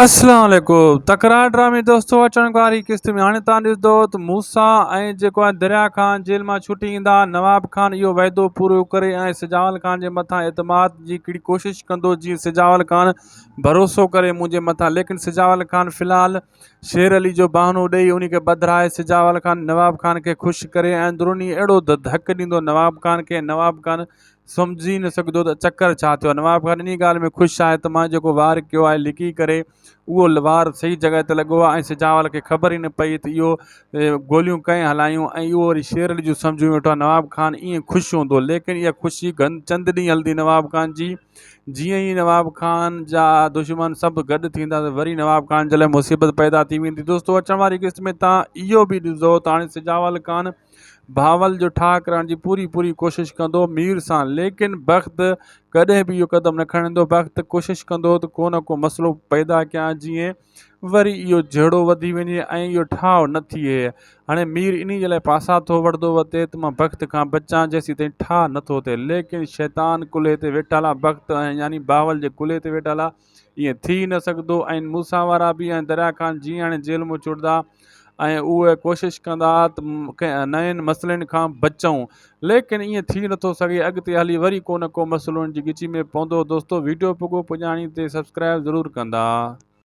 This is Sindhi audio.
اسلام عليڪم تڪرار ڊرامي دوستو اچڻ واري قسط ۾ هاڻي تان ڏسندو ته موسيٰ ۽ جيڪو آهي دريا خان جيل مان ڇٽي ايندا نواب خان اهو وعدو پورو ڪري ۽ سجاول خان جي مٿان اعتماد جي ڪھڙي ڪوشش ڪندو جيئن سجاول خان ڀروسو ڪري منهنجي مٿان ليڪن سجاول خان في الحال شير علي جو بهانو ڏئي ان کي ٻڌرائي سجاول خان نواب خان کي خوش ڪري ۽ اندروني اهڙو ڌڪ ڏيندو نواب خان کي نواب خان سمجهي نه سگهندو ته چڪر ڇا ٿيو آهي. نواب خان انهيء ڳالهه ۾ خوش آهي ته مان جيڪو وار ڪيو آهي لڪي ڪري اهو وار صحيح جڳهه تي لڳو آهي ۽ سجاول کي خبر ئي نه پئي ته اهو گوليون ڪنهن هلايون ۽ اهو وري شير علي جو سمجهي ويٺو آهي نواب خان ائين خوش هوندو ليڪن اها خوشي چند ڏينهن هلندي نواب خان جي جيئن ئي نواب خان جا دشمن سڀ گڏ ٿيندا ته وري نواب خان جي لاء مصيبت پيدا ٿي ويندي دوستو اچڻ واري قسط ۾ تان اهو به ڏسندو ته هاڻي سجاول خان بهاول جو ٺاهه ڪرڻ جي پوري پوري ڪوشش ڪندو مير سان ليڪن بخت ڪڏهن به اهو قدم نه کڻندو بخت ڪوشش ڪندو ته ڪو نه ڪو مسئلو پيدا ڪيان جيئن وري اهو جهيڙو وڌي وڃي ۽ اهو ٺاهه نه ٿئي هاڻي مير انهي جي لاء پاسا ٿو وٺندو وتي ته مان بخت کان بچان جيسين تائين ٺاهه نه ٿو ٿئي ليڪن شيطان ڪلهي تي ويٺل آ بخت يعني بهاول جي ڪلهي تي ويٺل آ ائين ٿي نه سگهندو ۽ موسيٰ وارا به ۽ دريا خان جيئن هاڻي جيل مان ڇٽندا ۽ اهي ڪوشش ڪندا ته ڪنهن نئين مسئلن کان بچون ليڪن ائين ٿي نٿو سگهي اڳتي هلي وري ڪو نه ڪو مسئلو ان جي ڳچي ۾ پوندو دوستو ويڊيو پڳو پڄاڻي تي سبسڪرائب ضرور ڪندا.